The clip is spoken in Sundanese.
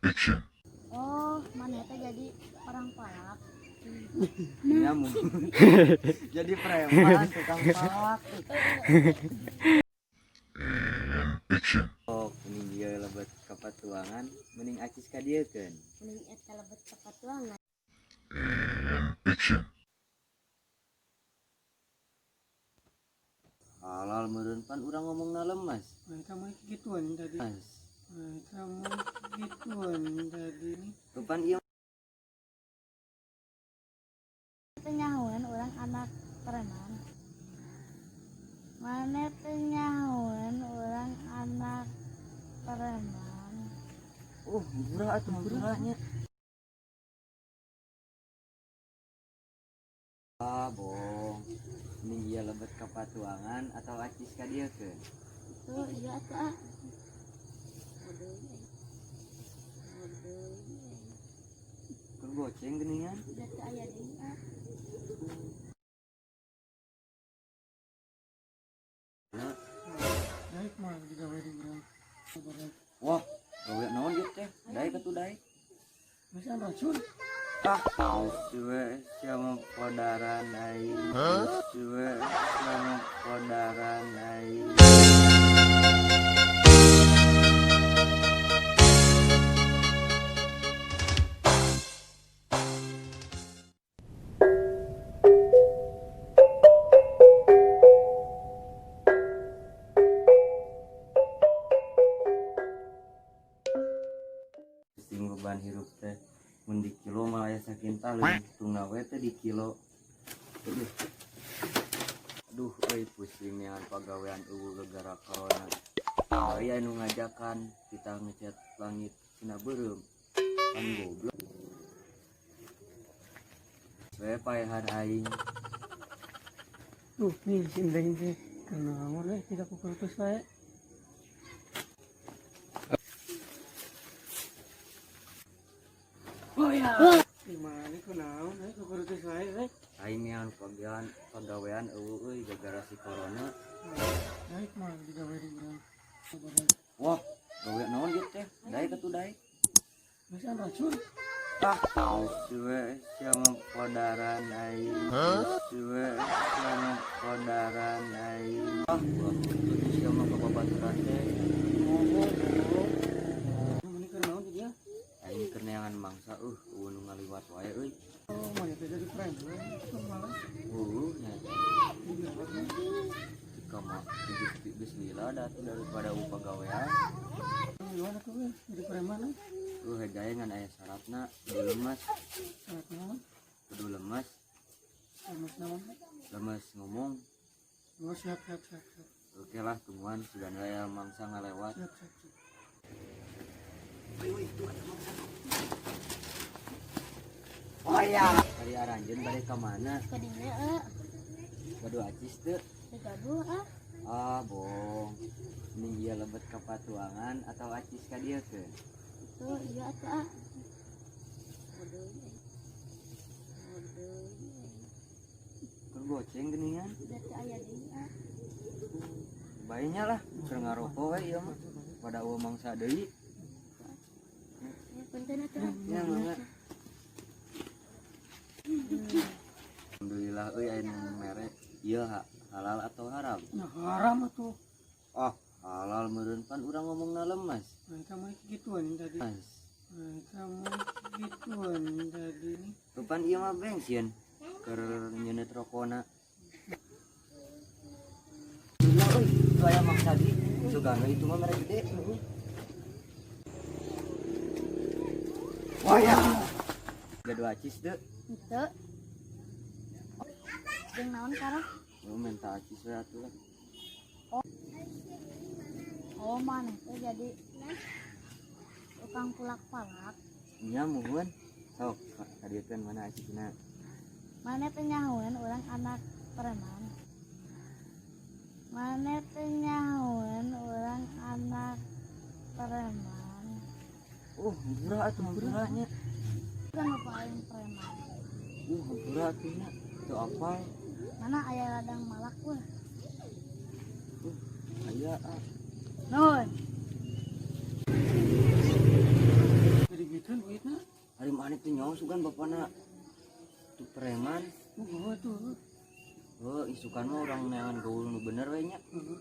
Action. Oh, maneh teh jadi orang palak. Nya mun. Jadi preman tukang palak. And action. Oh, mending dia lebet ka patuangan, mending acis ka dieu keun. Mending eta lebet ka patuangan. And action. Halal meureun pan urang ngomongna lemes. Mereka mah gituan tadi. Mas, Mereka mah gituan tadi. Rupan ieu Teu nyahoeun urang anak preman. Maneh teu nyahoeun urang anak preman. Murah atuh murahnya. Ah, bohong. Mending ieu lebet ka patuangan atau acis ka dieu keun. Itu iya atuh ah. Bodoh. Bodoh. Keur goceng geuningan. Udah teu aya deui ah. Naik mah digawe di urang. Wah, gawe naon ieu teh? Daek atuh daek. Bisa racun. Ah, suwe sama podaran aing. Suwe sama podaran aing. Pusing beban hirup teh mun di kilo malah aya sakintal tungna we teh di kilo. Aduh, aduh euy pusing neangan pagawean eueuh gegara corona. Aya nu ngajakan kita ngecat langit cenah beureum kan goblok we paehan aing. Tuh, nih si Neng teh. Kunaon eh tidak kukurutus wae. Oh ya. Gimana kunaon eh kukurutus wae eh. Aing neangan pagawean eueuh euy gegara si corona. Naik mah digawe di urang. Wah, gawe naon ieu teh? Daek atuh daek. Bisa racun. Ah, suwe sama podaran aing. Suwe sama podaran aing. Ah, wah, itu sama babaturan teh. Ngomong, ngomong. Mending keur naon dia? Aing keur neangan mangsa eueuh nu ngaliwat wae euy. Oh, mana teh jadi preman. Itu malah Eueuh nya digawe. jika mah geus lila da atuh daripada eueuh pagawean. Gimana tuh eh jadi preman eh? Hejae ngan aya syaratna kudu lemes, Syarat naon? kudu lemes, Lemes naon? lemes ngomong. Oh, siap, siap, siap, siap. Oke lah, tungguan sudah aya mangsa ngalewat. Siap, siap, siap. Oh iya, ari aranjeun bade ka mana? Ka dinya ah. Gaduh acis teu? Teu gaduh ah. Ah, bohong. Mending ieu lebet ka patuangan atau acis ka dieu keun. Itu iya atuh ah. Bodoh. Bodoh. Keur goceng geuningan. Udah teu aya deui ah. Bae nya lah, keur ngaroko we ieu mah. Pada eueuh mangsa deui. Ya punten atuh ah. Nya mangga. Alhamdulillah euy aya nu mere ieu halal atau haram? Ya haram atuh. Ah, halal meureun pan urang ngomongna lemes. Mereka mah gituan tadi. Mas, Mereka mah gituan tadi. rupan ieu mah bensin keur nyeuneuh rokona. Alhamdulillah euy, itu aya mangsa deui. Sugana itu mah mere gede. Wah ya. Gaduh acis teu? Henteu. Jeung naon karah? Lu minta acis we atuh lah. Oh, maneh teh jadi tukang pulak-palak. Nya muhun. Sok kadiekeun mana acisna. Maneh teu nyahoeun urang anak preman. Maneh teu nyahoeun urang anak preman. Murah atuh murahnya. Kan paling preman. Murah atuh nya. Teu apal. Mana aya ladang malak weh. Aya ah. Nun. Jadi Mana teu nyaho sugan bapana tuh preman. Oh, tuh. Heuh, isukan mah urang neangan gaul nu bener we nya. Heeh.